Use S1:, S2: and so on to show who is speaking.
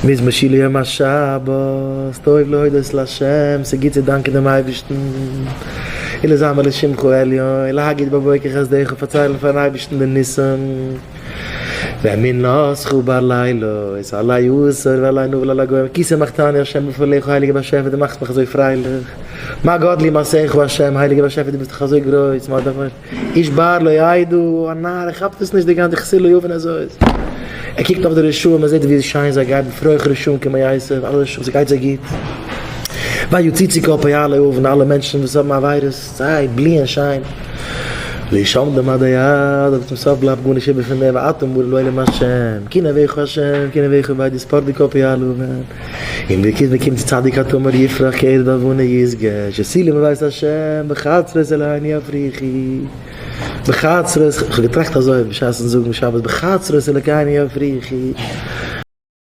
S1: מזמור שיר ליום השבת, טוב להודות לה', ס'גוט צו דאנקען דעם אייבערשטן, ולזמר לשמך העליון, להגיד בבוקר חסדך, פארציילן פארן אייבערשטן די ניסים, ואמונתך בלילות, עלי עשור ועלי נבל על הגוים, כי שמחתני ה' בפניך, הייליגער באשעפער דו מאכסט מיך אזוי פרייליך, מה גדלו מעשיך ה', הייליגער באשעפער דו ביסט דאך אזוי גרויס, איש בער לא ידע, א נאר, ער כאפט עס נישט די גאנצע כסיל לא יבין אזוי איז. ער קוקט אויף די רשעים ער זעט ווי שיין זיי גייט בפרוח רשעים כמו עשב, אלע רשעים ס'גייט זיי גוט. ויציצו כל פועלי און אלע מענטשן וואס האבן עבירות זיי בליען שיין. וישמדם עדי עד, אבער צום סוף בלייבט גארנישט איבער פון דעם, ואתה מראה לעולם השם, כי נביאך השם, כי נביאך בית יספרדו כל פועלי און. און ווי קומט מ'קומט צו צדיק התמר יפרח כערב אבני ישגה שסילו מבית השם בחצרות אלהינו יפריחי בחצרות, כ'האב געטראכט אזוי בשעת'ן זאגן שבת בחצרות אלוקינו יפריחי.